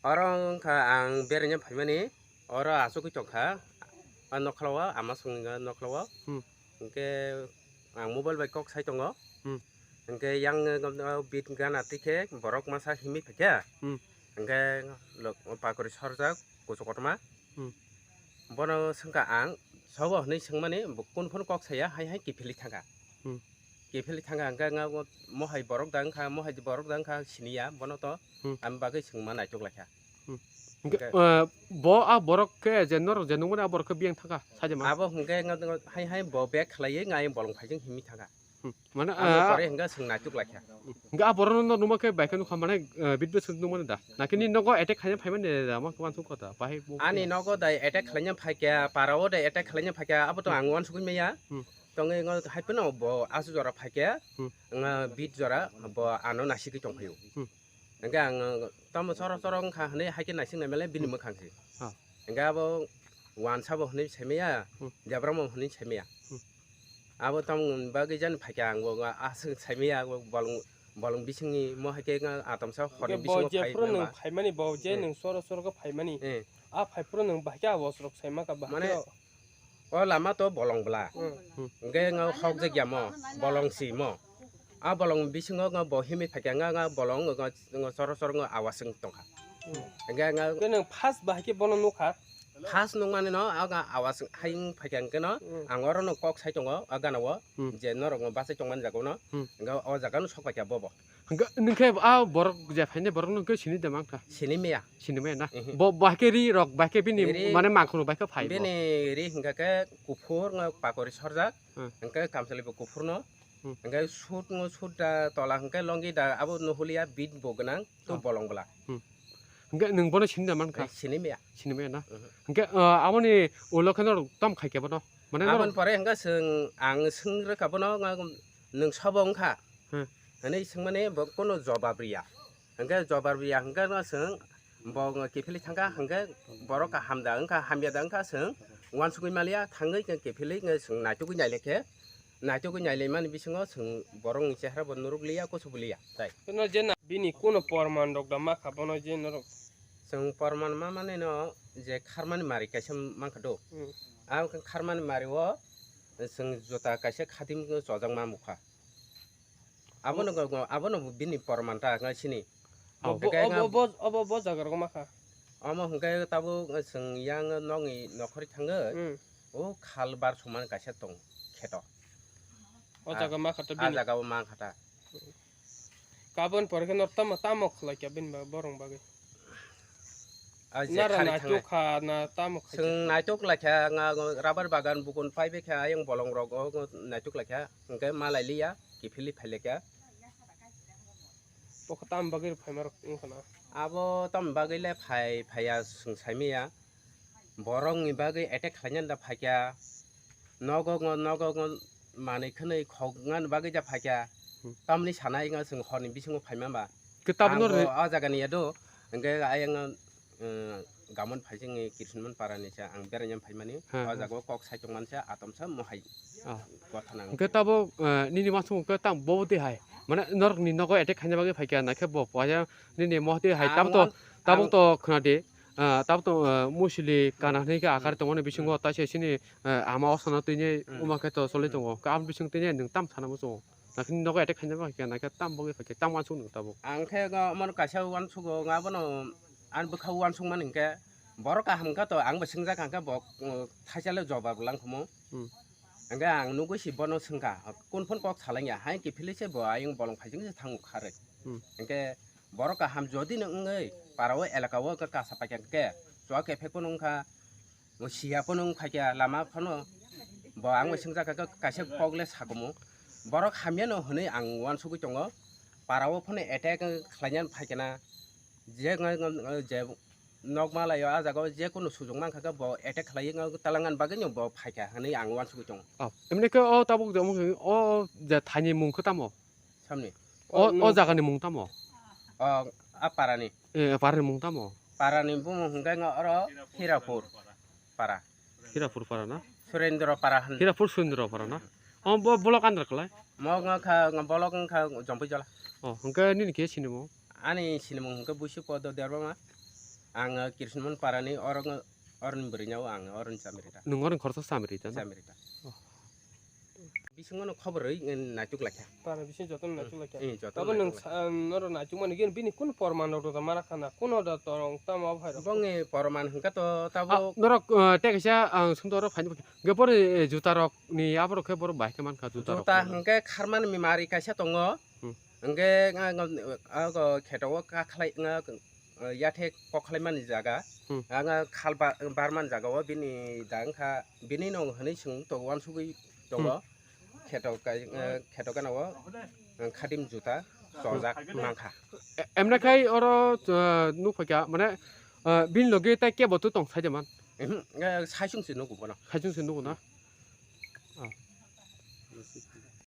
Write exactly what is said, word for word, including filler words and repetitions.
Oro wngkha ang beraina phaimani, oro achugwi tongkha, a nokhlao, ama songni nokhlao. Hmm. Hwnkhe ang mobile bai kok sai tongo. Hmm. Hwnkhe yang, eh, bit gana tikhe borok masa himwi phaikha. Hmm. Hwnkhe lok-, pakori sorjak kuchuk kotorma. Hmm. Bono swngkha ang, sobo hwnwi swngmani, bo kunu phano kok saya, hai hai kiphilwi thangkha. Hmm. Kiphilwi thangkha, hwnkhe ang mohai borok da wngkha, mohai borok da wngkha siniya, bono to Hmm. ang bagwi swngma naitok laikha. Hmm. Hwnkhe, Hwnkhe eh, bo a borok khe je norok je nungmani a borok khe biyang thangkha, sajama? Abo hwnkhe wngkha, wngkha, hai hai bo bag khlaiwi ngai bolong phaijak himwi thangkha. Hmm. Mane, Abo ah, pore hwnkhe swng naitok laikha. Hwnkhe a borokno no nungma khe bai khe nukha, mane, eh, bit bwswk nungmani da? Nakhe nini nogo attack khaina phaimani da, ma khe uansuk kha da? Bahai bo Ani nogo da attack khlaina phaikha, parao da attack khlaina phaikha, abo to Hmm. ang uansugwi maya. Hmm. Tongwi wngkha hai phano bo asu jora phaikha, Hmm. wngkha bit jora bo ano nasigwi tongphaio. Hmm. Hwnkhe ang tamo choro choro wngkha hwnwi haikhe naising naimale bini Hmm. mwkhang se. Ah. Hwnkhe abo uansa bo hwnwi saimaya, Hmm. debra bo hwnwi saimaya. Hmm. Abo tamo bagwi jani phaikha ang bo aswk saimaya, abo bolong, bolong bisingni mo haikhe wngkha atomsa horni Hwnkhe bo bisingo phai jephuru nwng ba. phaimani, bo je Hmm. nwng choro choro khe phaimani, Eh. a phaiphuru nwng bahai khe abo aswk saimaka bahai Mane khe o. O lama to bolong bla. Hmm. Hwnkhe wngkha hokjagya mo, bolong si mo. A bolong bisingo wngkha bo himwi phaikha wngkha, wngkha bolong wngkha, wngkha choro choro wngkha awas wng tongkha. Hmm. Hwnkhe wngkha Khe nwng first bahai khe bono nukha? First nukmani no, aga awas hai wng phaikha hwnkhe no, Hmm. ang oro no kok sai tongo, a gana o, Hmm. je norok no bachai tongmani jaga o no, Hmm. hwnkhe o jaga no sok phaikha bobo. Hwnkhe, nwng khe a borok je phainai borok no hwnkhe sini de mankha? Sini maya. Sini maya na? Ehe. Bo, bo hai khe ri rok, bai khe bini Ri mane mangkhoro bai khe phai bo. Bini ri hwnkha khe kuphur wngkha pakori sorjak, Hmm. hwnkhe kamchwlwi bo kuphur no, Hmm. hwnkhe suit wngkha suit da tola hwnkhe longi da abo nuhulia bit bo gwnang to Oh. bolong bwla. Hmm. Hwnkhe nwng bono sini da mankha? Eh, sini maya. Sini maya na? Mhm. Hwnkhe, ah, aboni ulo khe norok tamo khai khe bono? Mane norok Aboni pore hwnkhe chwng, ang swng rwkha bono, nga, nwng sobo wngkha? Hmm. Hwnwi swngmani bo kunu jobab riya. Hwnkhe jobab riya hwnkhe no chwng bo kiphilwi thangkha, hwnkhe borok kaham da wngkha, hamya da wngkha, chwng uansugwi maliya, thangwi kiphilwi chwng naitugwi nailaikhe, naitugwi nailaimani bisingo chwng borokni chehra bo nurukliya, kusubliya, tai. Bini kuno porman rok da makha bono je norok? Chwng porman ma mani no je kharmani mari kaisa mankha do. Hmm. A kharmani mari o chwng juta kaisa khatim chojak ma mukha. Abono go, go, abono bini porman ta wngkha sini. Bo Obo, bwkha obo, wngkha obo, obo, bo jaga rok ma kha? Omo hwnkhe tabuk chwng yang nokni nokhorwi thangwi, Hmm. o khal bar sumani kaisa tong kheto. O Ah, jaga ma kha ta ah, bini? Jaga o ma kha ta. Kabon pore khe no tamo, tamo khlai kha bini ba-, borong bagwi? Ah, je Nara khari naituk thangnai. Kha na tamo khai Chwng kha? Naituk lai kha, nga, nga rubber bagan bukun pai bai kha, ayang bolong rok o, o naituk lai kha, hwnkhe malai liya, kiphilwi phai lai kha. Bo khe tamo bagwi phai ma rok wng kha na? Abo tamo bagwi le phai, phai ya, chwng sai manya. Borok ni bagwi attack khlaina da phai kha. Nogo ngo, nogo ngo manwi khwnwi khokna bagwi ja phaikha. Hmm. Tamni sanai wngkha chwng horni bisingo phaima ba. Khe tabukno Ang bo re- o jaga ni ya do, hwnkhe ayang, eh, gamon phaising ni Krishnamon para ni sa ang beraina phaimani. Ha, o ha. Jaga o kok sai tongmani sa atom sa mohai. Ah. Kotha nang. Hwnkhe tabuk, eh, nini masung khe tang bobo twi hai. Mane norok ni nogo attack khaina bagwi phaikha, naikhe bo paya nini mohti hai. Ang Tabuk to, wan-, tabuk ang to khna di. Ah, tabuk to, ah, musili kana hwnwi khe akar tongmani bisingo taise sini, ah, ama osano tini Hmm. Uma khe to choli tongo. Khe aboni bising tini nwng tam sana muchungo. Nakhe nogo attack khaina ba khe nakhe tam bogwi khe tam wansuk nwng tabuk. Ang khe go omono kaisa wansugo nga bono ani bwkha wansuk mani hwnkhe borok kaham kha to ang bo swngjak hwnkhe bo, uh, thaisa le jobab lang khumu. Hmm. Hwnkhe ang nugwi si bono swngkha, kun phone kok salangya, hai kiphilwi se bo ayung bolong phaising se thango kharwi. Hmm. Hwnkhe borok kaham jodi no wngwi para o elaka o kasa paikha hwnkhe chwk effect phano wngkha, siya phano wngphaikha lama phano bo ang bai swngjak kha kaisa kok le sakumu. Borok hamya no hwnwi ang wansugwi tongo, para o phano attack khlaina phaikha na. Je, je nok malaio, ah jaga o je kunu sujung mankha khe bo attack khlaiwi talangan bagwi no bo phaikha hwnwi ang wansugwi tongo. Oh, emni khe o tabuk je, o je thaini mung khe tamo? Samni. O, o jagani mung tamo? O, a parani. Eh, parani mung tamo? Parani bumung hwnkhe oro Hirapur para. Hirapur para na? Surendra para hwn. Hirapur Surendra para na? O, bo-, block under kwlai? Mo wngkha, block wngkha Jompui Jola. O, hwnkhe nini khe sinimung? Ani sinimung hwnkhe Buisu Podo Debbarma. Ang Krishnamon Parani oro, oroni bwrwino ang oroni Chamirita. Nwng oroni khoroksa Chamirita na? Chamirita. Oh. Bisingono khobor rwi, eh, naituk laikha. Para bisingo jotono naituk laikha. Eh, jotono naituk laikha. Tabo nwng sa-, um, noro naituk mani gini bini kun porman rok da mara khana, kuno da torong tamo phai rok. Bongni porman hwnkha to tabo. Ah, norok, eh, tei kaisa ang sumdo rok phaini bagwi. Hwnkhe boro, eh, juta rok ni abo rok khe borok bai khe mankha juta rok. Juta hwnkhe kharmani mimari kaisa tongo. Hmm. Hwnkhe nga, nga, ah, go kheto o kakhlai nga, eh, yathe kokhlaimani jaga, hmm, ang khal ba-, barmani jaga o bini da wngkha, bini no hwnwi chwng to uansugwi tongo. Hmm. Kheto kai, eh, kheto gana o, eh, khadim juta chojak mankha. E-, emne khai oro, eh, nukphaikha, mane, eh, bini loge tai kebo to tong saida man? Ehm, eh, saichung se nugo bono. Saichung se nugo na? Ah.